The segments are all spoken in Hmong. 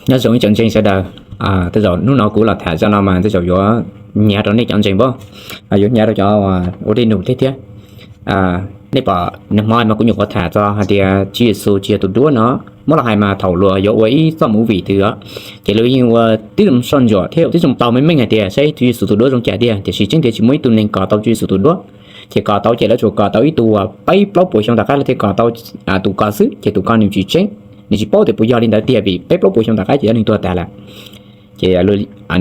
Nyob zoo ib tsoom ntseeg sawv daws, tej zaum hnub no kuv los tham zaj no mas tej zaum yuav hnyav rau nej cov ntseeg pab, yuav hnyav rau cov ua dej num thiab thiab. Nej pom nag hmo mas kuv nyuam qhuav tham txog hais tias Tswv Yexus tsis yog tus duab no, muab los hais mas thaum luag yuav ua ib txoj movie twg os, ces luag yeej ua tib zoo soj ntsuam thiab ua tib zoo tau meej meej hais tias saib Tswv Yexus tus duab zoo cas tiag, tiam sis tseeb tiag tsis muaj ib tug neeg kos tau Tswv Yexus tus duab. Ces kos tau ces lawv tsuas kos tau ib tug uas peb plaub puas xyoo tom qab lawv thiaj kos tau tus ko xwb, ces tus ko nws tsis tseeb, nws tsis paub tias puas yog li ntawd tiag vim peb plaub puas xyoo tom qab ces cov neeg tuag tas lawm. Ces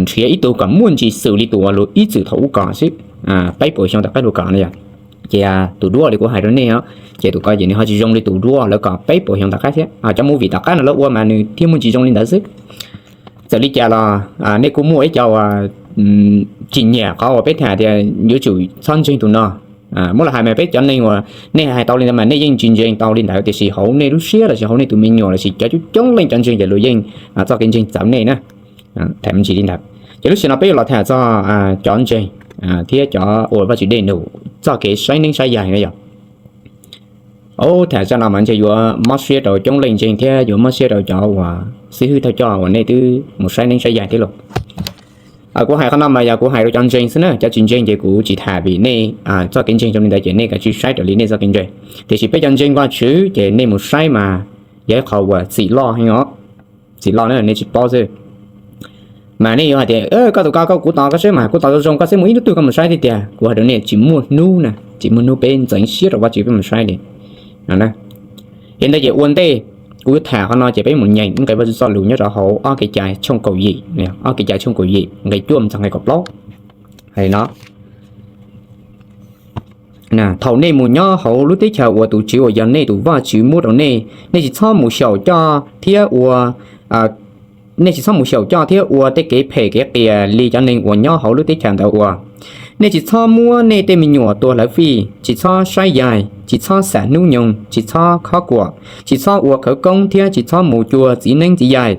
nrhiav ib tug kom muaj ntsis xws li tus uas luag ib txwm thaum ub kos xwb, peb puas xyoo tom qab luag kos no yog. Ces tus duab li kuv hais rau nej os, ces tus ko ces nws ho tsis zoo li tus duab lawv kos peb puas xyoo tom qab thiab. Cov movie tom qab no lawv ua mas nws thiaj muaj ntsis zoo li ntawd xwb. Txawm li cas los nej kuj muaj ib co tsis nyiam qhov uas peb tham tias yuav tsum txhob ntseeg tus no. Muab los hais mas peb cov neeg uas nej hais tau li ntawd mas nej yeej tsis ntseeg tau li ntawd, tiam sis hauv nej lub siab lossis hauv nej tus me nyuam lossis cov coob coob leej cov ntseeg ces luag yeej txoj kev ntseeg txawv nej na. Tham me ntsis li ntawd, ces lub sij hawm no peb yuav los tham txog cov ntseeg thiab cov ua Vajtswv dej num txoj kev saib neeb saib yaig na yog. Ub, tham zaj no mas ntshe yuav mob siab rau coob leej ntseeg thiab yuav mob siab rau cov uas xib hwb thawj coj uas nej twb mus saib neeb saib yaig thiab lauj. Kuv hais qhov no mas yog kuv hais rau cov ntseeg xwb na, cov tsis ntseeg ces kuv tsis tham vim nej txoj kev ntseeg zoo li ntawd ces nej kav tsij saib raws li nej txoj kev ntseeg. Tiam sis peb cov ntseeg Vajtswv ces nej mus saib mas yog ib qho uas txim loj heev os. Txim loj na, nej tsis paub xwb. Mas nej yuav hais tias koj tus ko koj kuv tos koj seb mas kuv tos zoo zoo koj seb muaj ib hnub twg koj mus saib tiag tiag. Kuv hais rau nej tsis muaj hnub na, tsis muaj hnub peb ntxeev siab rau Vajtswv peb mus saib li. Yog ntawd ces ua ntej kuv yuav tham qhov no ces peb mus nyeem nqe Vajtswv txoj lus nyob rau hauv ob Kev cai tshooj kaum yim, ob Kev cai tshooj kaum yim nqe cuaj mus txog nqe kaum plaub. Hais no, thaum nej mus nyob hauv lub teb chaws uas tus Tswv uas yog nej tus Vajtswv muab rau nej, nej tsis txhob mus xyaum coj thiab ua nej tsis txhob mus xyaum coj thiab ua tej kev phem kev qias li cov neeg uas nyob hauv lub teb chaws ntawd ua. Nej tsis txhob muab nej tej me nyuam tua hlawv fij, tsis txhob saib yaig, tsis txhob xam hnub nyoog, tsis txhob khob kuam, tsis txhob ua khawv koob thiab tsis txhob mus cuag txiv neeb txiv yaig.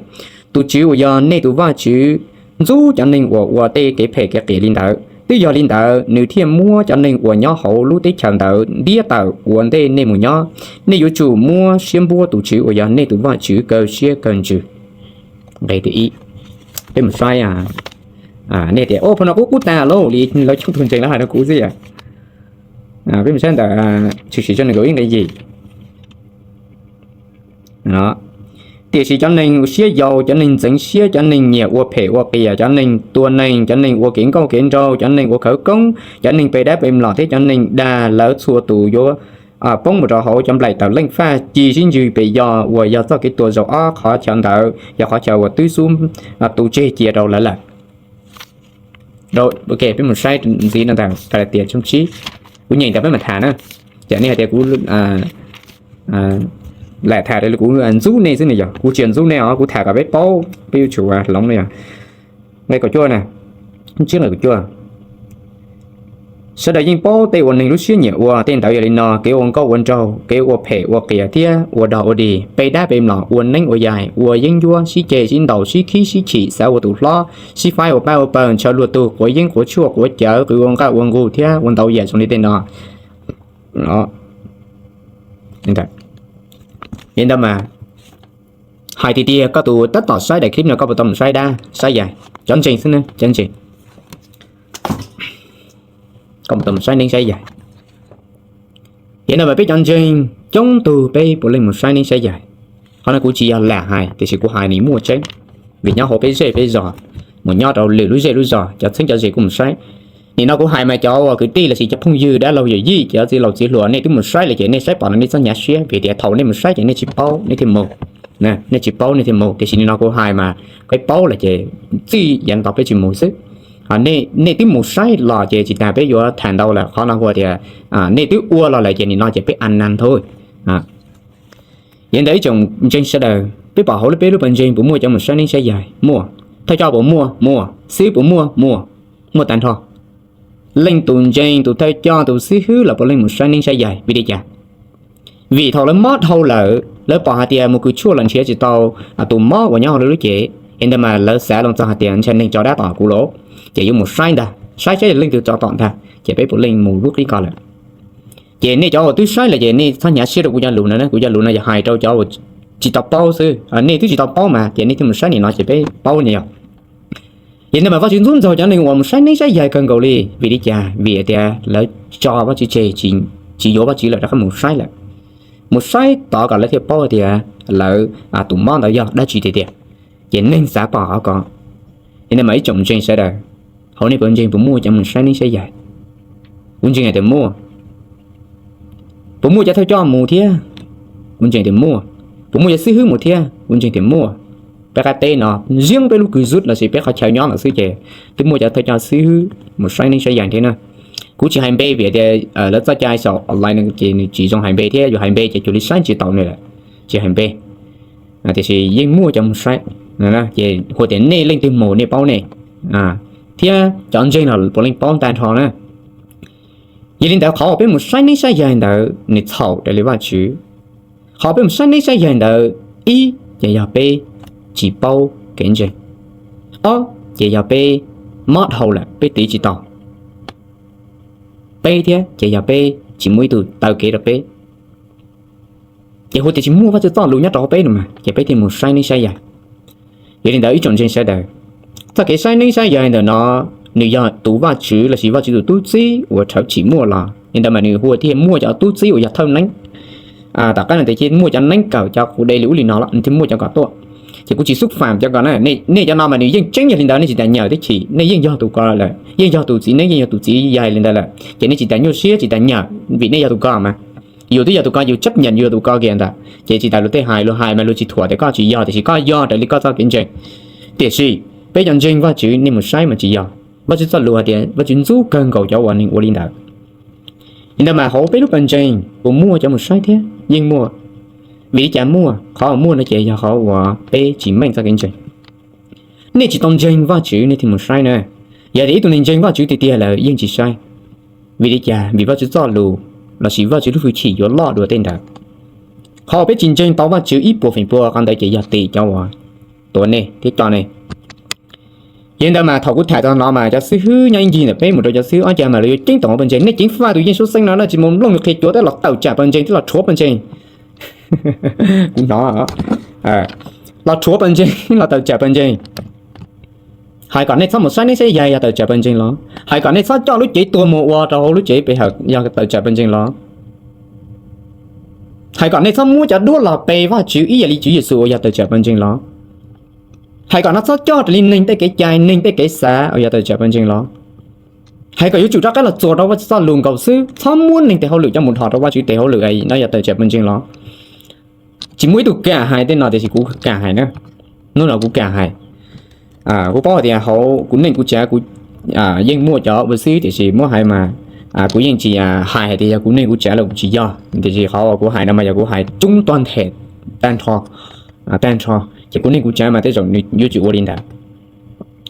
Tus Tswv uas yog nej tus Vajtswv ntxub cov neeg uas ua tej kev phem kev qias li ntawd. Twb yog li ntawd nws thiaj muab cov neeg uas nyob hauv lub teb chaws ntawd ntiab tawm ua ntej nej mus nyob. Nej yuav tsum muab siab npuab tus Tswv uas yog nej tus Vajtswv kawg siab kawg ntsws. Nqe thib ib, peb mus saib, nej tias ua pha no qub qub tas lauj li lawv coob tug ntseeg lawv hais rau kuv xwb. Peb mus saib ntawm Tshwm sim tshooj nees nkaum ib nqe yim. Tiam sis cov neeg siab yau, cov neeg ntxeev siab, cov neeg nyiam ua phem ua qias, cov neeg tua neeg, cov neeg ua kev nkauj kev nraug, cov neeg ua khawv koob, cov neeg pe dab pe mlom thiab cov neeg dag lawv txhua tus yuav poob mus rau hauv cov nplaim tawm leej faj ci sib ntsws pes yog uas yog txoj kev tuag zaum ob. Qhov chaw ntawd yog qhov chaw uas twb xub tu tseg cia rau lawv lawm. Peb mus saib ntxiv no ntawm Kalatias tshooj tsib, kuv nyeem ntawm peb mam tham na. Ces nej hais tias kuv lam tham raws li kuv ntxub nej xwb no yog kuv tsis ntxub nej os, kuv tham kom peb paub peb yuav tsum hloov no yog. Nqe kaum cuaj na, tsib nqe kaum cuaj. Sawv daws yeej paub tej uas neeg lub siab nyiam ua, tej ntawd yog li no: kev ua nkauj ua nraug, kev ua phem ua qias thiab ua dog ua dig, pe dab pe mlom, ua neeb ua yaig, ua yeeb ncuab, sib ceg sib ntaus, sib khib sib chim, xav ua tus hlob, sib faib ua pab ua pawg, ntshaw luag tug, quav yeeb quav tshuaj, quav cawv, qw ua nqaj ua nqug thiab ua ntau yam zoo li tej no. Li ntawd mas hais tiag tiag koj tus tab tom saib daim clip no koj puas tau mus saib dab saib yaig? Cov ntseeg xwb na, cov ntseeg, koj puas tau mus saib neeb saib yaig? Yog no mas peb cov ntseeg coob tug peb puav leej mus saib neeb saib yaig. Qhov no kuv tsis yog lam hais tiam sis kuv hais nws muaj tseeb, vim nyob hauv peb zej peb zos, mus nyob rau lwm lub zej lub zos cov txheeb cov ze kuj mus saib. Nim no kuv hais mas cov uas kwv tij lossis cov phooj ywg dab laug yawm yij cov txiv laus txiv hluas nej twb mus saib lawm ces nej saib pom no nej txhob hnyav siab vim tias thaum nej mus saib ces nej tsis paub nej thiaj mus. Nej tsis paub nej thiaj mus, tiam sis nim no kuv hais mas peb paub lawm ces txij yav no peb tsis mus xwb. Nej twb mus saib los ces tsis tas peb yuav tham ntau lawm, qhov no hu tias nej twb ua los lawm ces nim no ces peb a na tho. Yog li ntawd ib tsoom ntseeg sawv daws, peb pom hauv peb lub pas ntseeg puas muaj cov mus saib neeb saib yaig? Muaj. Thawj coj puas muaj? Muaj. Xib hwb puas muaj? Muaj. Muaj tag nrho. Leej tus ntseeg, tus thawj coj, tus xib hwb los puav leej mus saib neeb saib yaig. Vim li cas? Vim thaum lawv mob dhau lawm lawv pom hais tias mus kws tshuaj los nrhiav tsis tau tus mob uas nyob hauv lawv lub cev, es ntawd mas lawv xav los txog hais tias ntshai neeg tso dab tom kuv los, ces yuav mus saib ntag, saib saib leej twg tso tom ntag ces peb puav leej mus lub qib ko lawm. Ces nej cov uas twb saib lawm ces nej txhob hnyav siab rau kuv cov lus no, kuv cov lus no yog hais rau cov uas tsis tau paub xwb, nej twb tsis tau paub mas ces nej thiaj mus saib nim no ces peb paub ne yog. Yog li ntawd mas Vajtswv ntxub ntxaug cov neeg uas mus saib neeb saib yaig kawg nkaus li. Vim li cas? Vim tias lawv tso Vajtswv tseg, tsis yuav Vajtswv lawm, rov qab mus saib lawm. Mus saib tod kom lawv thiaj paub tias lawv tus mob ntawd yog dab tsi tiag tiag. Ces neeg xav pom qhov ko. Yog li ntawd mas ib tsoom ntseeg sawv daws, hauv nej puas ntseeg puas muaj cov mus saib neeb saib yaig? Kuv ntseeg hais tias muaj. Puas muaj cov thawj coj mus thiab? Kuv ntseeg tias muaj. Puas muaj cov xib hwb mus thiab? Kuv ntseeg tias muaj. Peb qab teb no, ziab peb lub kws zub lossis peb qhov chaw nyob no xwb ces twb muaj cov thawj coj xib hwb mus saib neeb saib yaig thiab na. Kuv tsis hais npe vim tias lawv txoj cai saum online ces nws tsis zoo hais npe thiab, yog hais npe ces cuag li saib tsis taus nws lawm. Tsis hais npe, tiam sis yeej muaj cov mus saib. Ces hu tias nej leej twg mus nej paub nej, thiab cov ntseeg los puav leej paub tag nrho na. Yog li ntawd qhov uas peb mus saib neeb saib yaig ntawd nws txhaum raws li Vajtswv. Qhov peb mus saib neeb saib yaig ntawd, ib ces yog peb tsis paub kev ntseeg, ob ces yog peb mob dhau lawm peb tiv tsis tau, peb thiab ces yog peb tsis muaj ib tug taw kev rau peb. Ces hu tias tsis muaj Vajtswv txoj lus nyob rau hauv peb no mas ces peb thiaj mus saib neeb saib yaig. Yog li ntawd ib tsoom ntseeg sawv daws, txoj kev saib neeb saib yaig ntawm no nws yog tus Vajtswv lossis Vajtswv tus tub txib uas rhawv tsim muaj los li ntawd mas nws hu tias muaj cov tub txib uas yog thawj neeb. Tom qab no tias muaj cov neeb kawm cov qub dej li ub li no los nws thiaj muaj cov kom tuaj. Ces kuv tsis xúc fam cov ko na, nej cov no mas nws yeej tseeb yog li ntawd, nej tsis tas nyawm tib chim, nej yeej yog tus ko lawm, yeej yog tus txiv neeb yeej yog tus txiv yaig li ntawd lawm ces nej tsis tas nyuaj siab tsis tas nyawm vim nej yog tus ko mas. Yus twb yog tus ko, yus tsab nyam yus yog tus ko kiag ntag. Ces tsis tas luag tej hais, luag hais mas luag tsis thuam tias koj tsis yog, tiam sis koj yog raws li koj txoj kev ntseeg. Tiam sis peb cov ntseeg Vajtswv nej mus saib mas tsis yog. Vajtswv txoj lus hais tias Vajtswv ntxub kawg nkaus cov uas neeg ua li ntawd. Li ntawd mas hauv peb lub pawg ntseeg puas muaj cov mus saib thiab? Yeej muaj. Vim li cas muaj? Qhov uas muaj no ces yog qhov uas peb tsis meej txoj kev ntseeg. Nej tsis tau ntseeg Vajtswv nej thiaj mus saib na. Yog tias ib tug neeg ntseeg Vajtswv tiag tiag lawm yeej tsis saib. Vim li cas? Vim Vajtswv txoj lus lossis Vajtswv lub hwj chim yuav loj dua tej ntawd. Qhov uas peb tsis ntseeg tau Vajtswv ib puas feem pua qhov ntawd ces yog tim cov uas tuav nej thiab coj nej. Yog li ntawd mas thaum kuv tham txog no mas cov xib hwb nyob ib ncig ntawm peb mus rau cov xib hwb ob cag mas lawv yuav ceeb toom pawg ntseeg. Nej ceev faj tus yeej suab xeeb no no tsis mus nplooj nws qhia cuav tej los tawm tsam pawg ntseeg, tej los rhuav pawg ntseeg. Kuv hnov los rhuav pawg ntseeg los tawm tsam pawg ntseeg. Hais kom nej txhob mus saib neeb saib yaig yog tawm tsam pawg ntseeg los? Hais kom nej txhob coj lub cev tuag mus ua rau hauv lub tsev pe hawm yog tawm tsam pawg ntseeg los? Hais kom nej txhob muab cov duab los pe Vajtswv ib yam li Tswv Yexus uas yog tawm tsam pawg ntseeg los? Hais kom nej txhob coj raws li neeg tej kev cai neeg tej kev xav uas yog tawm tsam pawg ntseeg los? Hais kom yuav tsum rov qab los txuas rau Vajtswv txoj lus nkaus xwb, txhob muab neeg tes hauj lwm coj mus dhos rau Vajtswv tes hauj lwm no yog tawm tsam pawg ntseeg los? Tsis muaj ib tug kam hais tej no tiam sis kuv kam hais na. Hnub no kuv kam hais. Kuv paub tias hauv kuv neej kuv tsav kuv yeej muaj cov ua xib hwb tiam sis muab hais mas kuv yeej tsis hais hais tias yog kuv neej kuv tsav los kuv tsis yog, tiam sis qhov uas kuv hais no mas yog kuv hais coob tag nrho, tag nrho, ces kuv neej kuv tsav mas tej zaum nws yuav tsum ua li ntawd.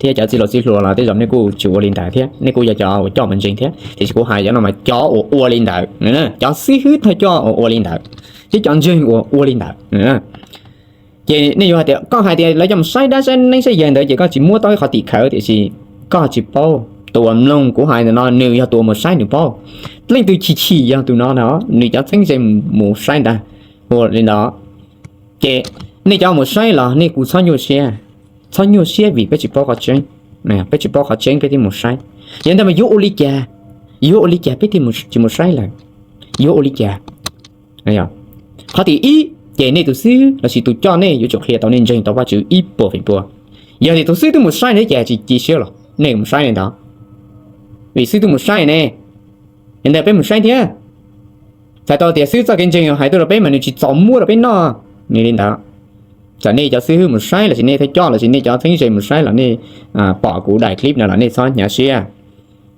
Thiab cov txij laus txij hluas los tej zaum nej kuj tsis ua li ntawd thiab, nej kuj yog cov uas coj pawg ntseeg thiab, tiam sis kuv hais cov no mas cov uas ua li ntawd, cov xib hwb thawj coj uas ua li ntawd, thiab cov ntseeg uas ua li ntawd. Ces nej yuav hais tias koj hais tias lawv coj mus saib dab saib neeb saib yaig ntawd ces koj tsis muab tau ib qhov tim khawv, tiam sis koj tsis paub. Tus uas mloog kuv hais ntawm no nws yog tus uas mus saib nws paub. Leej twg chim chim yog tus no no, nws cov txheeb ze mus saib ntag. Ua li ntawd ces nej cov mus saib los nej kuj txhob nyuaj siab, txhob nyuaj siab vim peb tsis paub qhov tseeb, peb tsis paub qhov tseeb peb thiaj mus saib. Yog ntawd mas yuav ua li cas, yuav ua li cas peb thiaj tsis mus saib lawm? Yuav ua li cas? Qhov tim ib, ces nej tus xib hwb lossis tus coj nej yuav tsum qhia tau nej ntseeg tau Vajtswv ib puas feem pua. Yog tias tus xib hwb twb mus saib ntawd ces tsis cia siab los nej mus saib li ntawd, vim xib hwb twb mus saib ne. Yog ntawd peb mus saib thiab. Txhais tau tias xib hwb txoj kev ntseeg hais tuaj rau peb mas nws tsis txaus muab rau peb noj, nws li ntawd. Txawm nej cov xib hwb mus saib lossis nej thawj coj lossis nej cov txheeb ze mus saib los nej pom kuv daim clip no los nej txhob hnyav siab.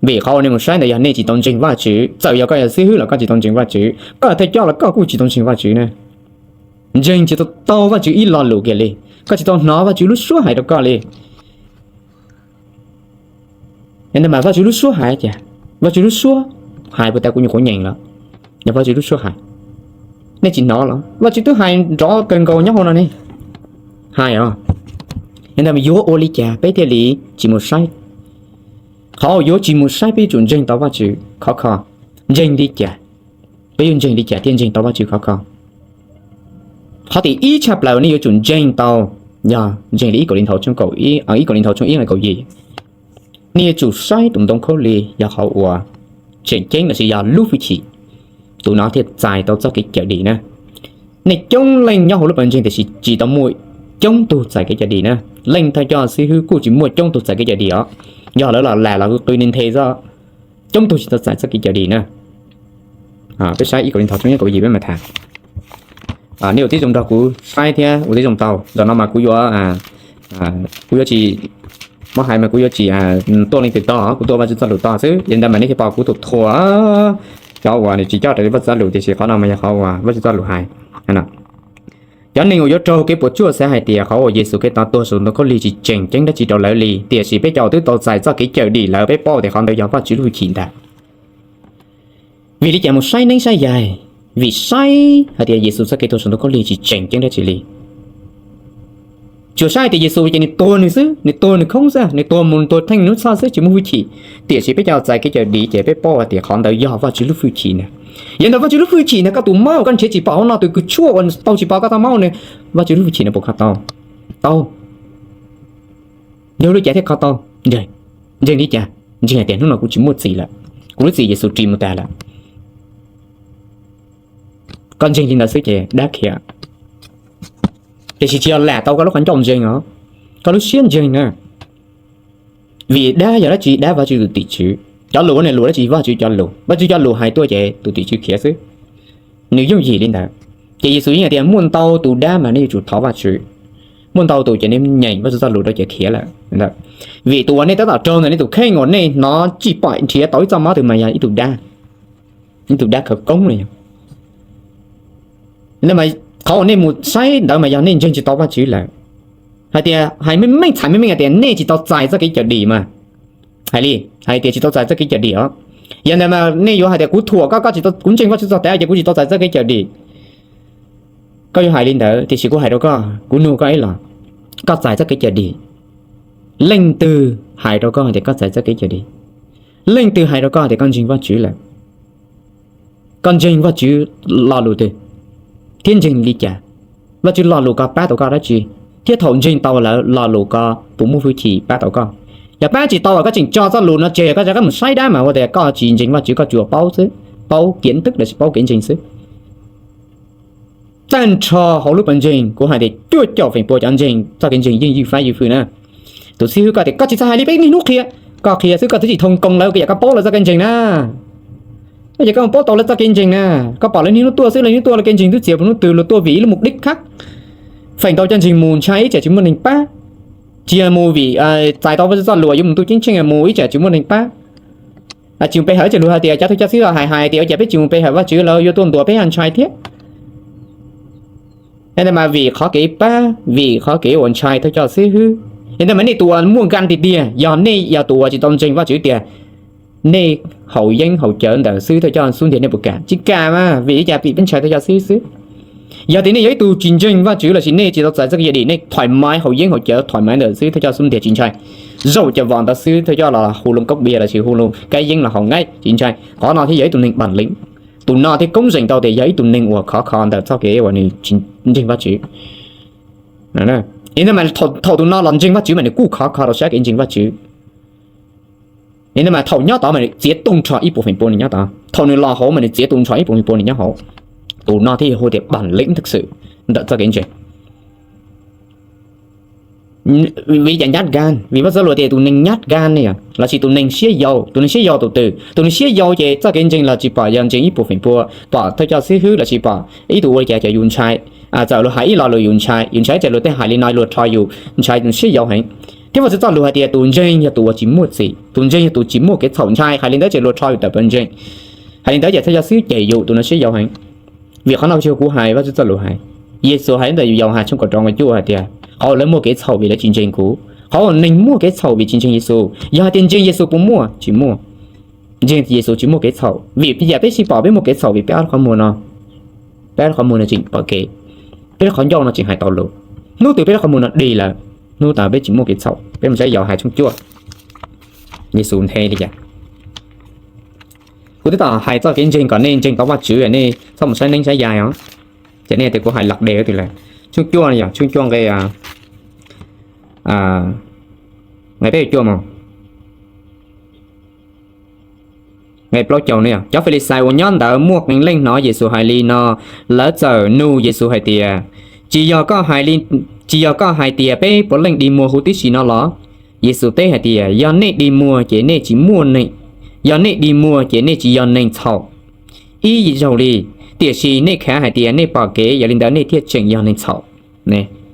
Vim qhov uas nej mus saib ntawd yog nej tsis tau ntseeg Vajtswv. Txawm yog koj yog xib hwb los koj tsis tau ntseeg Vajtswv, koj yog thawj coj los koj kuj tsis tau ntseeg Vajtswv na. Ntseeg tsis tau taug Vajtswv ib lo lus kiag li, koj tsis tau hnov Vajtswv lub suab hais rau koj li. Yog ntawd mas Vajtswv lub suab hais cas? Vajtswv lub suab hais puas tas kuv nyuam qhuav nyeem los? Yog Vajtswv lub suab hais, nej tsis hnov los? Vajtswv twb hais nrov kawg nkaus nyob hauv no ne. Hais os. Yog ntawd mas yuav ua li cas peb thiaj li tsis mus saib? Qhov uas yuav tsis mus saib peb yuav tsum ntseeg tau Vajtswv khov kho. Ntseeg li cas? Peb yuav ntseeg li cas thiaj ntseeg tau Vajtswv khov kho? Qhov tim ib tshaj plaws nej yuav tsum ntseeg tau, yog ntseeg li ib Kauleethaus tshooj kaum ib, ib Kauleethaus tshooj ib nqe kaum yim. Nej yuav tsum saib tus ntoo khaub lig yog qhov uas tseem ceeb lossis yog lub hwj chim, tus no thiaj txais tau txoj kev cawm dim na. Nej coob leej nyob hauv lub pawg ntseeg tiam sis tsis tau muaj coob tug txais kev cawm dim na. Leej thawj coj xib hwb kuj tsis muaj coob tug txais kev cawm dim os. Yog lawv los lam los qw nthe xwb, coob tug tsis tau txais txoj kev cawm dim na. Peb saib ib Kauleethaus tshooj ib nqe kaum yim peb mam tham. Nej ua tib zoo nrog kuv saib thiab ua tib zoo tau. Ntawm no mas kuv yuav, kuv yuav tsis, muab hais mas kuv yuav tsis tuaj leej twg tog, kuv tuaj Vajtswv txoj lus tog xwb. Yog li ntawd mas nej thiaj pom kuv tus thuam cov uas nws tsis coj raws li Vajtswv txoj lus, tiam sis qhov no mas yog qhov uas Vajtswv txoj lus hais. Cov neeg uas yuav raug kev puas tsuaj xav hais tias qhov uas Yexus Khetos tuag saum ntoo khaub lig tsis tseem ceeb dab tsi rau lawv li, tiam sis peb cov uas twb tau txais txoj kev cawm dim lawm peb paub tias qhov ntawd yog Vajtswv lub hwj chim ntag. Vim li cas mus saib neeb saib yaig? Vim saib hais tias Yexus txoj kev tuag saum ntoo khaub lig tsis tseem ceeb dab tsi li. Tsuas saib hais tias Yexus ces nws tuag nws xwb, nws tuag nws khoob xwb, nws tuag mus tuag theej nws lub txhoj xwb tsis muaj hwj chim. Tiam sis peb cov txais kev cawm dim ces peb paub hais tias qhov ntawd yog Vajtswv lub hwj chim na. Yog ntawm Vajtswv lub hwj chim na koj tus mob koj nrhiav tsis pom hauv no, tus kws tshuaj uas tau tsis pom koj tau mob na, Vajtswv lub hwj chim no puas kho tau? Tau. Yog li cas thiaj kho tau? Ntseeg li cas? Ntseeg hais tias hnub no kuv tsis muaj txim lawm, kuv lub txim Yexus ris mus tas lawm. Koj ntseeg li ntawd xwb ces dab khiav. Tiam sis tsis yog lam tau koj lub qhov ncauj ntseeg os, koj lub siab ntseeg na. Vim dab yog dab tsi? Dab Vajtswv tus tim tswv. Cov lus ua ne lus dab tsi? Vajtswv cov lus. Vajtswv cov lus hais tuaj ces tus tim tswv khiav xwb. Nws yooj yim li ntawd. Ces Yexus yeej hais tias muaj ntau tus dab mas nej yuav tsum thov Vajtswv. Muaj ntau tus ces nej nyeem Vajtswv txoj lus rau ces khiav lawm. Vim tus uas nej tab tom raug ntawm nej tus kheej uas nej hnov tsis pom nrhiav tau ib txoj mob twg mas yog ib tug dab, ib tug dab khawv koob li. Ntawd mas qhov uas nej mus saib ntawd mas yog nej ntseeg tsis tau Vajtswv lawm. Hais tias hais meej meej txhais meej meej hais tias nej tsis tau txais txoj kev cawm dim mas. Hais li, hais tias tsis tau txais txoj kev cawm dim os. Yog ntawd mas nej yuav hais tias kuv thuam koj, koj tsis tau, kuv ntseeg Vajtswv txog tav ces kuv tsis tau txais txoj kev cawm dim. Koj yuav hais li ntawd tiam sis kuv hais rau koj, kuv nug koj ib los, koj txais txoj kev cawm dim, leej twg hais rau koj tias koj txais txoj kev cawm dim? Leej twg hais rau koj tias koj ntseeg Vajtswv lawm? Koj ntseeg Vajtswv lo lus twg thiab ntseeg li cas? Vaj Tswv lo lus ko pab tau koj dab tsi? Thiab thaum ntseeg tau lawm lo lus ko puas muaj hwj chim pab tau koj? Yog pab tsis tau, koj tseem tso txoj lus no tseg, koj rov qab mus saib dab mas ua tias koj tsis ntseeg Vaj Tswv, koj tsuas paub xwb, paub kev ntseeg lossis paub kev ntseeg xwb. Tag nrho hauv lub pawg ntseeg kuv hais tias cuaj caum feem pua cov ntseeg txoj kev ntseeg yeej ywj fab ywj fwj na. Tus xib hwb koj tias koj tsis txhob hais li, peb niaj hnub qhia, koj qhia xwb koj twb tsis thoo koos lawv, koj yam koj paub lawv txoj kev ntseeg na. Koj yam koj paub tau lawv txoj kev ntseeg na, koj pom lawv niaj hnub tuaj xwb, lawv niaj hnub tuaj lawv kev ntseeg twb txias puas hnub twg, luag tuaj vim ib lub mục đích khác. Feem ntau cov ntseeg mus ntshai ib tsam tsis muaj neeg pab, tsis yog mus vim txais tau Vajtswv txoj lus yuav mus ntuj ceeb tsheej mus ib tsam tsis muaj neeg pab. Tsis mus pe hawm ib tsam luag hais tias cov thawj coj xib hwb hais hais tias ua cas peb tsis mus pe hawm Vajtswv lawv yuav tuaj ntuas peb ho ntshai thiab. Yog ntawd mas vim qhov kev pab, vim qhov kev uas ntshai thawj coj xib hwb. Yog ntawd mas nej tus uas muaj nkan tiag tiag, yog nej yog tus uas tsis tau ntseeg Vajtswv tiag, nej haus yeeb haus cawv ntawm xib hwb thawj coj xub ntiag nej puas kam? Tsis kam mas, vim li cas? Vim peb ntshai thawj coj xib hwb xwb. Yog tias nej yog ib tug tsis ntseeg Vajtswv lossis nej tsis tau txais txoj kev cawm dim, nej thoải mái haus yeeb haus cawv thoải mái ntawm xib hwb thawj coj xub ntiag tsis ntshai. Zaum cas vom ntawd xib hwb thawj coj los hu loo koob bias lossis hu loo kab yeeb los haus nqaij tsis ntshai. Qhov no thiaj yog ib tug neeg bản lĩnh. Tus no thiaj koob zeem tau tias yog ib tug neeg uas khov kho ntawm txoj kev uas nws tsis ntseeg Vajtswv. Yog ntawd mas thaum tus no los ntseeg Vajtswv mas nws kuj khov kho rau sab kev ntseeg Vajtswv. Yog ntawd mas thaum nyob tod mas nws txiav tu nrho ib puas feem pua nws nyob tod, thaum nws los hauv mas nws txiav tu nrho ib puas feem pua nws nyob hauv. Tus no thiaj hu tias bản lĩnh thực sự ntawm txoj kev ntseeg. Vim li cas nhát gan? Vim Vajtswv txoj lus tias tus neeg nhát gan ne yom, lossis tus neeg siab yau. Tus neeg siab yau tus twg? Tus neeg siab yau ces txoj kev ntseeg los tsis pom yog ntseeg ib puas feem pua, pom thawj coj xib hwb lossis pom ib tug ua li cas ces yus ntshai. Txawm luag hais ib lo lus yus ntshai, yus ntshai ib tsam luag tej hais li no luag rho yus ntshai, tus siab yau heev. Thiab Vajtswv txoj lus hais tias tus ntseeg yog tus uas tsis muaj txim, tus ntseeg yog tus tsis muaj kev txhaum, ntshai hais li ntawd ces luag rho yus tawm pawg ntseeg. Hais li ntawd ces thawj coj xib hwb cem yus, tus no siab yau heev. Vim qhov no kuv hais Vajtswv txoj lus hais, Yexus hais ntawm Yauhas tshooj kaum rau nqe cuaj hais tias qhov uas lawv muaj kev txhaum vim lawv tsis ntseeg kuv. Qhov uas neeg muaj kev txhaum vim tsis ntseeg Yexus, yog hais tias ntseeg Yexus puas muaj? Tsis muaj. Ntseeg Yexus tsis muaj kev txhaum, vim yam peb sib pom peb muaj kev txhaum vim peb ob lub qhov muag no, peb ob lub qhov muag no tseem pom kev, peb lub qhov ncauj no tseem hais tau lus. Hnub twg peb lub qhov muag no dig lawm, hnub tas peb tsis muaj kev txhaum. Peb mus saib Yauhas tshooj cuaj, Yexus nthe li cas. Kuv twb tau hais txoj kev ntseeg kom nej ntseeg tau Vajtswv, nej txhob mus saib neeb saib yaig os. Ces nej tias kuv hais lawm deb twg lawm. Tshooj cuaj no yog tshooj cuaj nqe, nqe peb cuaj mus. Nqe plaub caug no yog cov Filixais uas nyob ntawd muaj qee leej hnov Yexus hais li no, lawv txawm nug Yexus hais tias, tsis yog koj hais li, tsis yog koj hais tias peb puav leej dig muag huv tib si no los? Yexus teb hais tias, yog nej dig muag ces nej tsis muaj, yog nej dig muag ces nej tsis yog neeg txhaum ib zaug li, tiam sis nej khav hais tias nej pom kev, yog li ntawd nej thiaj tseem yog neeg txhaum.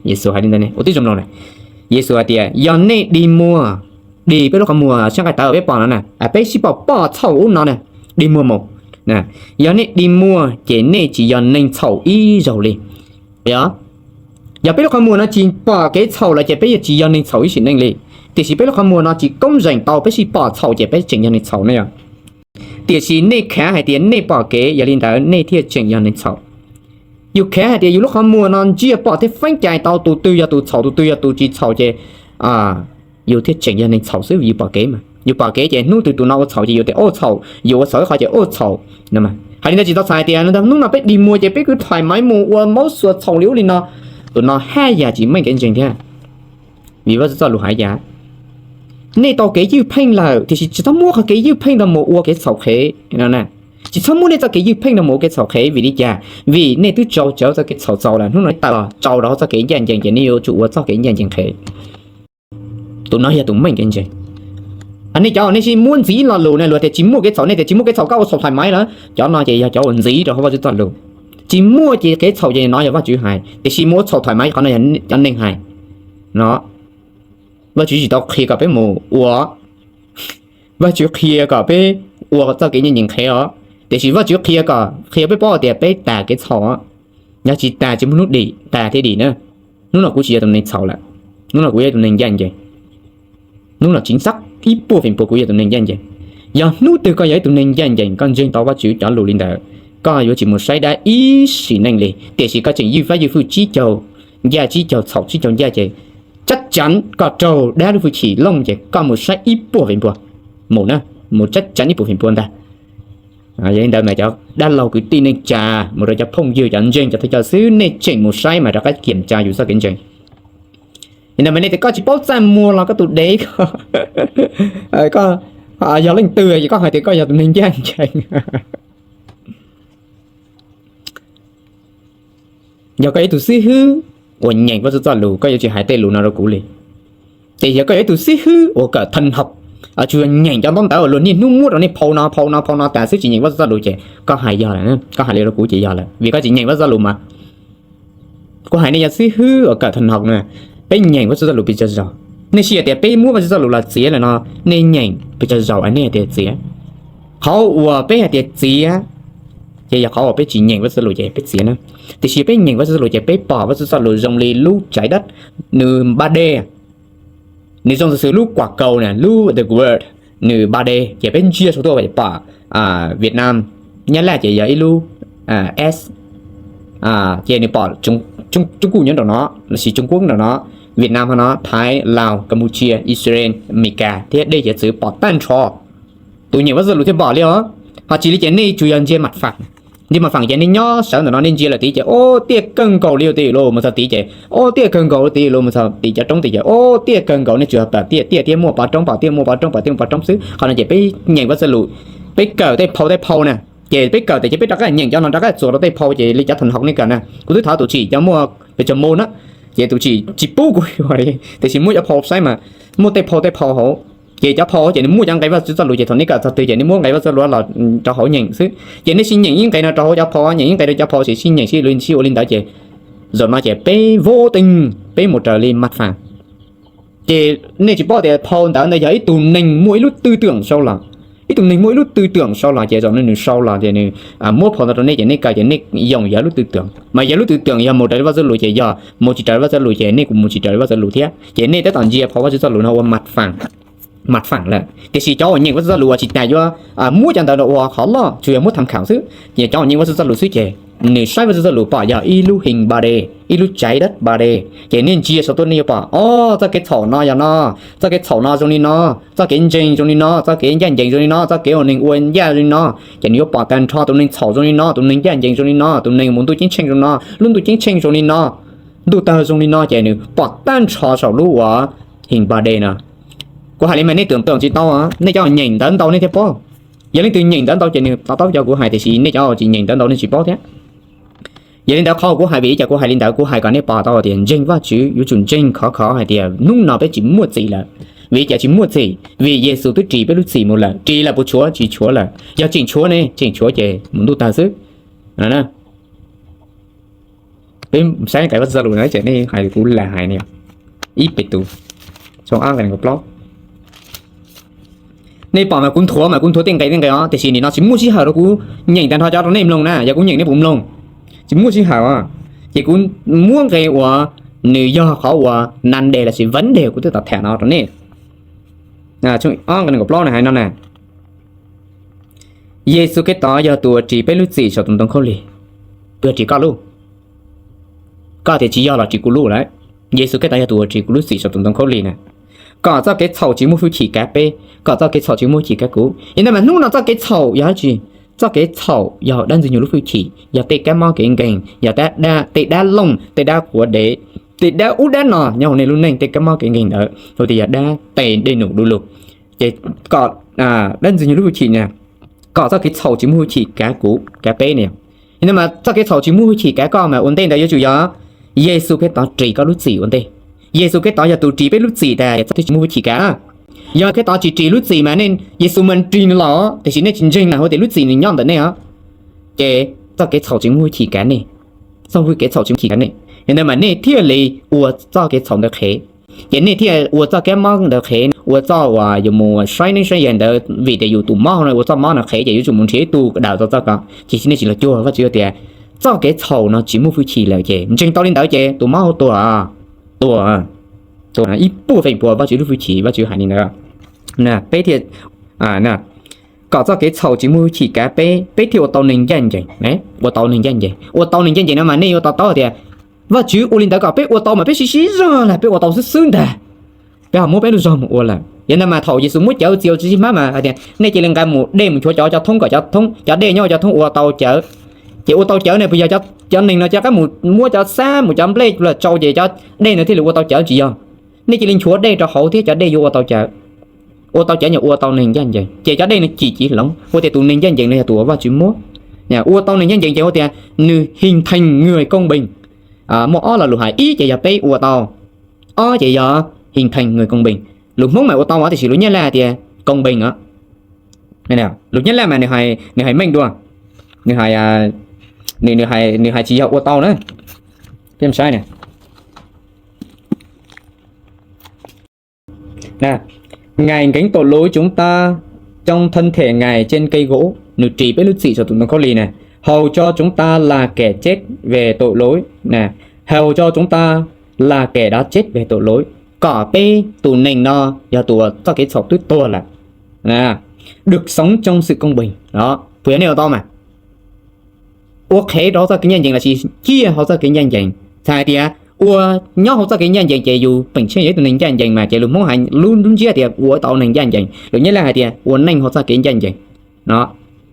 Yexus hais li ntawd, ua tib zoo mloog na. Yexus hais tias yog nej dig muag, dig peb lub qhov muag sab nqaij tawv peb pom no na, peb sib pom pom txhaum ub no na, dig muag mus. Yog nej dig muag ces nej tsis yog neeg txhaum ib zaug li. Yog, yog peb lub qhov muag no tsis pom kev txhaum lawm ces peb yeej tsis yog neeg txhaum ib sim neej li. Tiam sis peb lub qhov muag no tsis koob zeem tau peb sib pom txhaum ces peb tseem yog neeg txhaum na yog. Tiam sis nej khav hais tias nej pom kev, yog li ntawd nej thiaj tseem yog neeg txhaum. Yus khav hais tias yus lub qhov muag no ntsia pom thiab feeb cai tau tus twg yog tus txhaum tus twg yog tus tsis txhaum ces yus thiaj tseem yog neeg txhaum xwb vim yus pom kev mas. Yus pom kev ces hnub twg tus no ua txhaum ces yus tias ua txhaum, yus ua txhaum ib qho ces ua txhaum. Hais li ntawd tsis tau txhais tias hnub no peb dig muag ces peb kwv tham maiv mus ua maub xuas txhaum li ub li no. Tus no haj yam tsis meej kev ntseeg thiab. Vim Vajtswv txoj lus hais cas? Nej tau kev ywj pheej lawm tiam sis tsis txhob muab qhov kev ywj pheej no mus ua kev txhaum qhev. Tsis txhob muab nej txoj kev ywj pheej no mus ua kev txhaum qhev. Vim li cas? Vim nej twb tau txais txoj kev txhaum txaus lawm, hnub no nej tawm los rau rau txoj kev ncaj ncees ces nej yuav tsum ua txoj kev ncaj ncees qhev. Tus no yog tus meej kev ntseeg. Nej cov uas nej sib muab ntxiv lo lus na, luag tias tsis muaj kev txhaum, nej tias tsis muaj kev txhaum koj ua txhaum tham maiv lawm, cov no ces yog cov uas ntxiv rau hauv Vajtswv txoj lus. Tsis muaj ces kev txhaum ces no yog Vajtswv hais, tiam sis mus ua txhaum tham maiv qhov no yog cov neeg hais no. Vajtswv tsis tau qhia kom peb mus ua, Vajtswv qhia kom peb ua txoj kev ncaj ncees qhev os. Tiam sis Vajtswv qhia kom, qhia peb paub tias peb tas kev txhaum. Yog tsis tas tsis muaj hnub dim, tas thiab dim na. Hnub no kuv tsis yog tus neeg txhaum lawm, hnub no kuv yog tus neeg ncaj ncees. Hnub no tsis ntxab ib puas feem pua kuv yog tus neeg ncaj ncees. Yog hnub twg koj yog ib tug neeg ncaj ncees, koj ntseeg tau Vajtswv cov lus li ntawd, koj yuav tsis mus saib dab ib sim neej li, tiam sis koj tseem ywj fab ywj fwj tsib caug ncaj, tsib caug txhaum tsib caug ncaj ces tsab tsav koj raug dab lub hwj chim looj ces koj mus saib ib puas feem pua. Mus na, mus tsab tsav ib puas feem pua ntag. Yog li ntawd mas cov dab laug kwv tij neej tsa, mus rau cov phooj ywg cov ntseeg cov thawj coj xwb, nej tseem mus saib mas rov qab kiam tsa yus txoj kev ntseeg. Li ntawd mas nej tias koj tsis paub txaj muag los koj tus dev, koj yog leej twg es koj hais tias koj yog tus neeg ncaj ncees? Yog koj ib tug xib hwb uas nyeem Vajtswv txoj lus, koj yuav tsis hais tej lus no rau kuv li. Ces yog koj yog ib tug xib hwb uas kawm tha hom, tsuas yog nyeem cov ntaub ntawv uas luag niaj hnub muab rau nej phau no phau no phau no tas xwb tsis nyeem Vajtswv txoj lus ces koj hais yog lawm, koj hais li rau kuv ces yog lawm vim koj tsis nyeem Vajtswv txoj lus mas. Kuv hais nej yog xib hwb uas kawm tha hom na, peb nyeem Vajtswv txoj lus pes tsawg zaus? Nej sis hais tias peb muab Vajtswv txoj lus los txiav lawm no, nej nyeem pes tsawg zaus nej tias txiav? Qhov uas peb hais tias txiav ces yog qhov uas peb tsis nyeem Vajtswv txoj lus ces peb txiav na. Tiam sis peb nyeem Vajtswv txoj lus ces peb pom Vajtswv txoj lus zoo li lub tsaiv dab, nws ba dej, nws zoo xws lub kuam kaus na, lub the word, nws ba dej ces peb ntsia saum tuaj pom Vietnam, Nyab Laj ces yog ib lub S, ces nws pom Trung Quốc nyob nraum no, lossis Trung Quốc nraum no, Vietnam ho no, Thaib, Laus, Campuchia, Israel, Amelikas thiab dej hiav txwv pom tag nrho. Tus nyeem Vajtswv txoj lus thiaj pom li os. Ho tsis li ces nej tsuas yog ntsia maj fam. Ntsia maj fam ces nej nyob sawv ntawm no nej ntsia lawm tid ces ob tiaj kawg nkaus li ua ti lus mus txog tid ces ob tiaj kawg nkaus li ua ti lus mus txog tid cov roob tid ces ob tiaj kawg nkaus, nej tsuas pom tiaj tiaj thiab muaj pov roob, pom tiaj muaj pov roob, pom tiaj muaj pov roob xwb. Qhov no ces peb nyeem Vajtswv txoj lus, peb kawm tej phau tej phau na, ces peb kawm tias ces peb rov qab nyeem cov no rov qab txuas rau tej phau ces li cov tha hom nej kawm na, kuv twb thov tus tsim cov muaj pes tsawg mus na, ces tus tsim tsis pub kuv, tiam sis muab cov phau saib mas muaj tej phau tej phau hauv. Ces cov phau ces nws muaj cov nqe Vajtswv txoj lus ces thaum nej kawm txog twg ces nej muab nqe Vajtswv txoj lus los rau hauv nyeem xwb. Ces nej sib nyeem ib nqe no rau hauv cov phau, nyeem ib nqe rau cov phau ces sib nyeem sib ua li ntawd ces zaum no ces peb vov teeg peb mus raws li maj fam. Ces nej tsis paub tias phau ntawv ntawd yog ib tug neeg muaj ib lub tư tưởng sau los. Ib tug neeg muaj ib lub tư tưởng sau los ces zaum no nws sau los ces nws muab phau ntawd rau nej ces nej kawm ces nej yoos yog lub tư tưởng mas yog lub tư tưởng yog mus raws li Vajtswv lus ces yog, mus tsis raws li Vajtswv lus ces nej kuj mus tsis raws li Vajtswv lus thiab. Ces nej tab tom ntsia phau Vajtswv txoj lus no ua maj fam lawm. Tiam sis cov uas nyeem Vajtswv txoj lus uas tsis tas yuav muab cov ntawd los ua qhov loj, tsuas yog muab tham khảo xwb, ces cov uas nyeem Vajtswv txoj lus xwb ces nws saib Vajtswv txoj lus pom yog ib lub his npab dej, ib lub tsav dab npab dej, ces nej ntsia saum tuaj nej yuav pom, o, txoj kev txhaum no yog no, txoj kev txhaum no zoo li no, txoj kev ntseeg zoo li no, txoj kev ncaj ncees zoo li no, txoj kev uas neeg ua ncaj zoo li no. Ces nws yuav pom tag nrho tus neeg txhaum zoo li no, tus neeg ncaj ncees zoo li no, tus neeg mus ntuj ceeb tsheej zoo no, lub ntuj ceeb tsheej zoo li no, ntuj tawg zoo li no, ces nws pom tag nrho saum lub uas his npab dej no. Kuv hais li mas nej twm tawm tsis tau, nej cov nyeem ntawv ntau nej thiaj paub. Yog leej twg nyeem ntawv ntau ces nws to taub cov kuv hais, tiam sis nej cov tsis nyeem ntawv ntau nej tsis paub thiab. Yog li ntawd qhov kuv hais vim li cas kuv hais li ntawd, kuv hais kom nej pom tau tias ntseeg Vajtswv yuav tsum ntseeg khov khov hais tias hnub no peb tsis muaj txim lawm. Vim li cas tsis muaj txim? Vim Yexus twb ris peb lub txim mus lawm, ris lawm puas tshuav? Tsis tshuav lawm. Yog tseem tshuav ne? Tseem tshuav ces mus ntuj tawg xwb. Peb saib nqe Vajtswv txoj lus no ces nej hais kuv lam hais ne, ib Petus tshooj ob nqe nees nkaum plaub. Nej pom mas kuv nthuav mas kuv nthuav tej nqe tej nqe os, tiam sis nim no tsis muaj sij hawm rau kuv nyeem tag nrho cov rau nej mloog na, yog kuv nyeem nej puas mloog? Tsis muaj sij hawm os. Ces kuv muab nqe uas nws yog qhov uas nan dej lossis vấn đề kuv twb tau tham no rau nej. Tshooj ob nqe nees nkaum plaub na hais no na, Yexus Khetos yog tus uas ris peb lub txim saum tus ntoo khaub lig. Yog ris koj lub, koj tias tsis yog los ris kuv lub lawm. Yexus Khetos yog tus uas ris kuv lub txim saum tus ntoo khaub lig na, kom txoj kev txhaum tsis muaj hwj chim kav peb, kom txoj kev txhaum tsis muaj hwj chim kav kuv. Yog li ntawd mas hnub no txoj kev txhaum yog dab tsi? Txoj kev txhaum yog Dab Ntxwg Nyoog lub hwj chim, yog tej kab mob kev nkeeg, yog tej dab looj, tej dab quav dev, tej dab ub dab no nyob hauv nej lub neej, tej kab mob kev nkeeg ntawd hu tias yog dab tes dej num du lug. Ces kom Dab Ntxwg Nyoog lub hwj chim na, kom txoj kev txhaum tsis muaj hwj chim kav kuv kav peb ne. Yog li ntawd mas txoj kev txhaum tsis muaj hwj chim kav koj mas ua ntej ntawd yuav tsum yog Yexus Khetos ris koj lub txim ua ntej. Yexus Khetos yog tus ris peb lub txim tas txoj kev txhaum tsis muaj hwj chim kav. Yog Khetos tsis ris lub txim mas nej, Yexus mas ris nws los tiam sis nej tsis ntseeg na, hu tias lub txim nws nyob ntawm nej os, ces txoj kev txhaum tsis muaj hwj chim kav nej. Txoj kev txhaum tsis muaj hwj chim kav nej, yog li ntawd mas nej thiaj li ua txoj kev txhaum ntawd qhev. Ces nej thiaj ua txoj kab mob ntawd qhev, ua txoj uas yuav mus saib neeb saib yaig ntawd, vim tias yus tus mob no ua txoj mob no qhev ces yuav tsum mus nrhiav ib tug daws tau txoj ko. Ces nej tsis los cuag Vajtswv tias txoj kev txhaum no tsis muaj hwj chim lawm ces ntseeg tau li ntawd ces tus mob hu tuag, tuag, tuag ib puas feem pua Vajtswv lub hwj chim, Vajtswv hais li ntawd. Peb thiaj, kom txoj kev txhaum tsis muaj hwj chim kav peb, peb thiaj ua tau neeg ncaj ncees, ua tau neeg ncaj ncees. Ua tau neeg ncaj ncees no mas nej yuav to taub tias Vajtswv ua li ntawd kom peb ua tau mas peb siv siv zog los peb ua tau xwb xwb ntag. Peb ho muab peb lub zog mus ua lawm. Yog li ntawd mas thaum Yexus muab cawv txiav tsis sib hmab mas hais tias nej cia li nqa mus dej mus nchuav cov, cov thoob kom cov, cov dej nyob cov thoob ua tau cawv. Ces ua tau cawv ne puas yog cov neeg no cov qab mus muab cov xab mus cov nplej los tsau ces cov dej no thiaj li ua tau cawv? Tsis yog. Nej cia li nchuav dej rau hauv thiab cov dej yuav ua tau cawv. Ua tau cawv yog ua tau neeg ncaj ncees ces cov dej no cim civ hloov, ua tias tus neeg ncaj ncees no yog tus uas Vajtswv muab. Ua tau neeg ncaj ncees ces ua tias nws hình thành người công bình. Muaj ob lo lus hais, ib ces yog peb ua tau, ob ces yog hình thành người công bình. Lus Hmoob mas ua tau tiam sis lus Nyab Laj hais tias công bình os. Lus Nyab Laj mas nws hais meej dua, nws hais, nws hais tsis yog ua tau na. Peb saib na. Nè, Ngài gánh tội lỗi chúng ta trong thân thể Ngài trên cây gỗ, nws ris peb lub txim saum tus ntoo khaub lig na. Hầu cho chúng ta là kẻ chết về tội lỗi, nè, hầu cho chúng ta là kẻ đã chết về tội lỗi, kom peb tus neeg no yog tus uas txoj kev txhaum twb tuag lawm, được sống trong sự công bình. Đó, puas yog nej ua tau mas? Ua qhev rau hauv txoj kev ncaj ncees lossis ciaj hauv txoj kev ncaj ncees. Txhais hais tias ua nyob hauv txoj kev ncaj ncees ces yus peem tsheej yog ib tug neeg ncaj ncees mas ces lus Hmoob hais lub ntsiab tias ua tau neeg ncaj ncees, lus Nyab Laj hais tias ua neej hauv txoj kev ncaj ncees.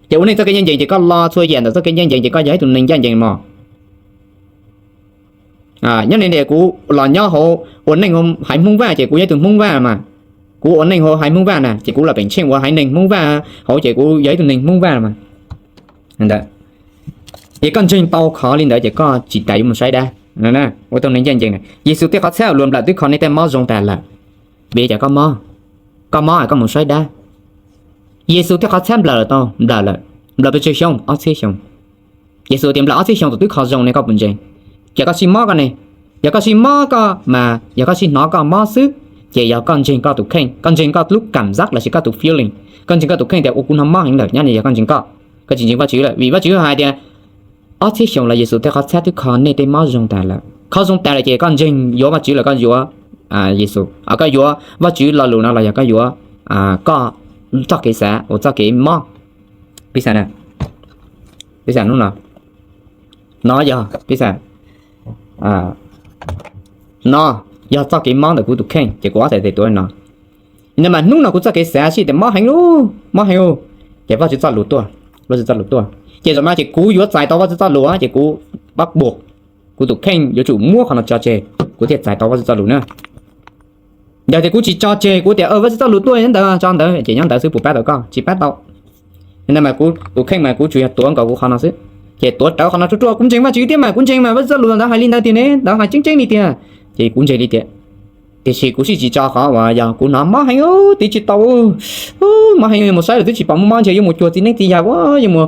Ces ua neej txoj kev ncaj ncees ces koj lo txhua yam ntawm txoj kev ncaj ncees ces koj yog ib tug neeg ncaj ncees mog. Nyob li ntawd kuv los nyob hauv ua neej haiv Hmoob Vaj ces kuv yog ib tug Hmoob Vaj mas. Kuv ua neej hauv haiv Hmoob Vaj na ces kuv los peem tsheej ua haiv neeg Hmoob Vaj hauv ces kuv yog ib tug neeg Hmoob Vaj mas. Ces koj ntseeg tau qhov li ntawd ces koj tsis tas yuav mus saib dab. Ua tau neeg ncaj ncees na. Yexus tej qhov txhab luag nplawm twb kho nej tej mob zoo tas lawm. Vim cas koj mob? Koj mob es koj mus saib dab. Yexus tej qhov txhab nplawm tau nplawm lawm, nplawm pes tsawg xyoo? Ob txhiab xyoo. Yexus tias nplawm ob txhiab xyoo tus twb kho zoo ne, koj puas ntseeg? Ces koj sib mob koj ne, yog koj sib mob koj mas yog koj sib hnov koj mob xwb, ces yog koj ntseeg koj tus kheej, koj ntseeg koj lub cảm giác lossis koj tus feeling, koj ntseeg koj tus kheej tias ua kuv hnov mob heev lawm, nyob ni yog koj ntseeg koj, koj tsis ntseeg Vajtswv lawm. Vim Vajtswv hais tias ob txhiab xyoo los Yexus tej qhov txhab twb kho nej tej mob zoo tas lawm. Kho zoo tas lawm ces koj ntseeg yuav Vajtswv los koj yuav Yexus, koj yuav Vajtswv lo lus no los yog koj yuav koj txoj kev xav uas txoj kev mob. Piv xam, piv xam hnub no No yog, piv xam, no yog txoj kev mob ntawm kuv tus kheej ces kuv ob txhais tes tuav li no. Ntawd mas hnub no kuv txoj kev xav sij tias mob heev lauj, mob heev lauj, ces Vajtswv txoj lus tuaj, Vajtswv txoj lus tuaj. Ces zaum no ces kuv yuav txais tau Vajtswv txoj lus ces kuv pab buam, kuv tus kheej yuav tsum muab qhov no tso tseg, kuv thiaj txais tau Vajtswv txoj lus na. Yog tias kuv tsis tso tseg, kuv tias Vajtswv txoj lus tuaj nyob ntawd, tso ntawd ces nyob ntawd xwb, puas pab tau koj? Tsis pab tau. Ntawd mas kuv tus kheej mas kuv tsuas yog tuav nkaus kuv qhov no xwb. Ces tuav rawv qhov no ruaj ruaj, kuv ntseeg Vajtswv thiab mas, kuv ntseeg mas Vajtswv txoj lus ntawd hais li ntawd tiag ne, ntawd hais tseeb tseeb li tiag. Ces kuv ntseeg li tias, tiam sis kuv sij tsis tso qhov uas yog kuv hnov mob heev, tiv tsis tau, mob heev, mus saib lawm twb tsis pom muaj mob, ntshe yuav mus cuag txiv neeb txiv yaig ua, yuav mus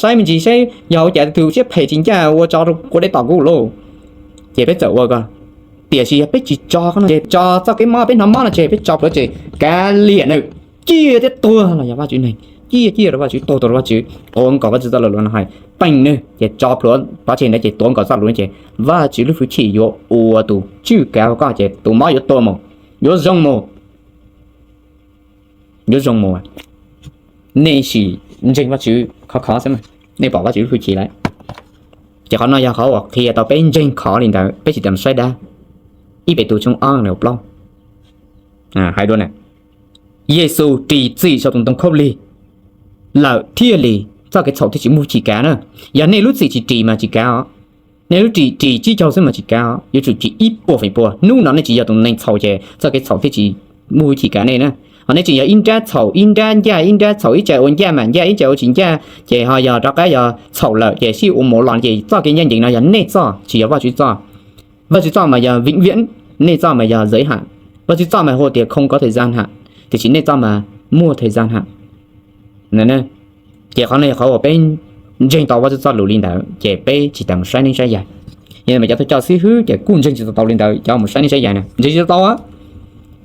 saib me ntsis saib yog ua cas tus siab phem tsis ncaj ua tso quav dej tom kuv lauj. Ces peb txawm ua ko. Tiam sis yog peb tsis tso qhov no ces tso txoj kev mob peb hnov mob no tseg, peb tso plhuav tseg, kav liam nws, ciaj thiab tuag los yog Vajtswv neeg, ciaj ciaj rau Vajtswv, tuag tuag rau Vajtswv, tuav nkaus Vajtswv txoj lus no hais peem nws ces tso plhuav pov tseg ntawd ces tuav nkaus txoj lus no ces Vajtswv lub hwj chim yuav ua tus tswj kav koj ces tus mob yuav tuag mus, yuav zoo mus, yuav zoo mus. Nej sim ntseeg Vajtswv khov khov xwb, nej pom Vajtswv lub hwj chim lawm. Ces qhov no yog qhov uas qhia tau peb ntseeg khov li ntawd, peb tsis tas saib dab. Ib Petus tshooj ob nqe plaub hais dua na, Yexus ris txim saum tus ntoo khaub lig lawm thiaj li txoj kev txhaum thiaj tsis muaj hwj chim kav na. Yog nej lub txim tsis ris mas tsis kav os. Nej lub txim ris tsib caug xwb mas tsis kav os, yuav tsum ris ib puas feem pua. Hnub no nej tsis yog tus neeg txhaum ces txoj kev txhaum thiaj tsis muaj hwj chim kav nej na. Ho nej tseem yog ib nrab txhaum, ib nrab ncaj, ib nrab txhaum, ib tsam ua ncaj mam ncaj, ib tsam ua tsis ncaj, ces ho yog rov qab yog txhaum lawm ces sib ua mus los ces txoj kev ncaj ncees no yog nej txoj, tsis yog Vajtswv txoj. Vajtswv txoj mas yog vĩnh viễn, nej txoj mas yog giới hạn. Vajtswv txoj mas hu tias không có thời gian hạn, tiam sis nej txoj mas muaj thời gian hạn. Ces qhov no yog qhov uas peb ntseeg tau Vajtswv txoj lus li ntawd ces peb tsis tas mus saib neeb saib yaig. Yog mas cov thawj coj xib hwb ces kuj ntseeg tsis tau li ntawd, cov mus saib neeb saib yaig na ntseeg tsis tau.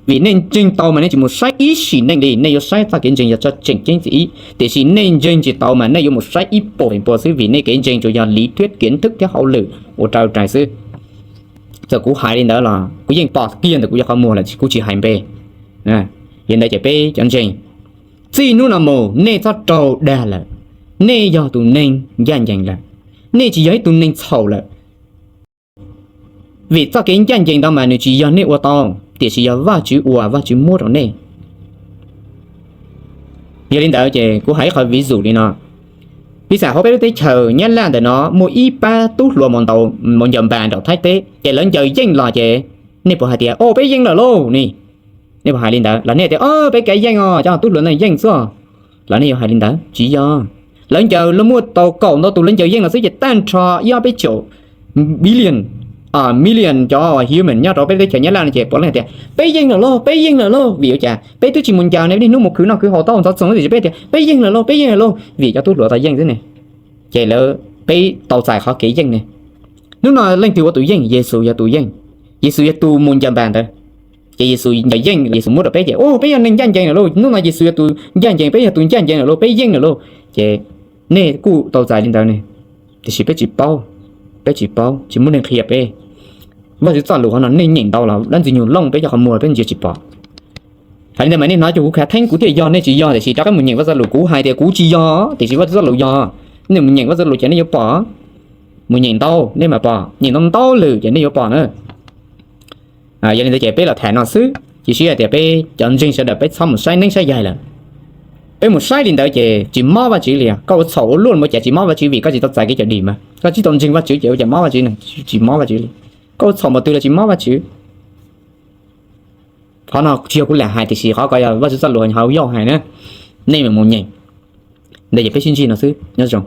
Vim nej ntseeg tau mas nej tsis mus saib ib sim neej li, nej yuav saib txoj kev ntseeg yog tseem ceeb txim ib, tiam sis nej ntseeg tsis tau mas nej yuav mus saib ib puas feem pua xwb, vim nej kev ntseeg tsuas yog lý thuyết kiến thức thiab hauj lwm ua rau rais xwb. Txawm kuv hais li ntawd los kuv yeej pom kiag ntawm kuv cov qhov muag lawm, kuv tsis hais npe. Yog li ntawd ces peb cov ntseeg, txij hnub no mus nej txhob raug dag lawm, nej yog tus neeg ncaj ncees lawm, nej tsis yog ib tug neeg txhaum lawm. Vim txoj kev ncaj ncees ntawd mas nws tsis yog nej ua tau, tiam sis yog Vajtswv ua, Vajtswv muab rau nej. Yog li ntawd ces kuv hais ib qho ví dụ li no. Piv xam hauv peb lub teb chaws Nyab Laj ntawm no muaj ib pab tub hluas mus ntaus, mus ncaws npas nram Thaib teb ces lawv ncaws yeej los ces nej puas hais tias, o, peb yeej lawm lauj ne? Nej puas hais li ntawd los nej tias, o, peb kav yeej os, cov tub hluas no yeej xwb? Los nej yuav hais li ntawd? Tsis yog. Lawv ncaws, lawv muaj tau kaum ntau tus lawv ncaws yeej los xwb ces tag nrho ib ob peb caug billion, million cov human nyob rau peb teb chaws Nyab Laj no ces puav leej tias peb yeej lawm lauj, peb yeej lawm lauj. Vim ua cas? Peb twb tsis mus ncaws ne, niaj hnub mus khwv noj khwv haus tau ntxov txoos tiam sis peb tias peb yeej lawm lauj, peb yeej lawm lauj, vim cov tub hluas tau yeej xwb ne. Ces lawv, peb tau txais qhov kev yeej ne. Hnub no leej twg ua tus yeej? Yexus yog tus yeej. Yexus yog tus mus ncaws npas ntawd. Ces Yexus ncaws yeej, Yexus muab rau peb ces, o, peb yog neeg ncaj ncees lawm lauj. Hnub no Yexus yog tus ncaj ncees, peb yog tus ncaj ncees lawm lauj, peb yeej lawm lauj. Ces nej kuj tau txais li ntawd ne, tiam sis peb tsis paub, peb tsis paub, tsis muaj neeg qhia peb. Vajtswv txoj lus qhov no nej nyeem ntau los dab Ntxwg Nyoog looj peb cov qhov muag peb ntsia tsis pom. Hais li ntawd mas nej hnov cuag kuv khav theeb, kuv thiaj yog, nej tsis yog, tiam sis rov qab mus nyeem Vajtswv txoj lus, kuv hais tias kuv tsis yog, tiam sis Vajtswv txoj lus yog. Nej mus nyeem Vajtswv txoj lus ces nej yuav pom, mus nyeem ntau nej mam pom, nyeem ntau ntau lwm ces nej yuav pom na. Yog li ntawd ces peb los tham no xwb, cia siab hais tias peb cov ntseeg sawv daws peb txhob mus saib neeb saib yaig lawm. Peb mus saib li ntawd ces tsis mob Vajtswv li. Koj ua txhaum ua luaj los ua cas tsis mob Vajtswv? Vim koj tsis tau txais kev cawm dim mas, koj tsis tau ntseeg Vajtswv ces ua cas mob Vajtswv ne? Tsis mob Vajtswv li. Koj ua txhaum npaum twg los tsis mob Vajtswv. Qhov no tsis yog kuv lam hais, tiam sis qhov ko yog Vajtswv txoj lus hauv Yauj hais na. Nej mus nyeem. Ntawd ces peb sib ntsib no xwb, nyob zoo.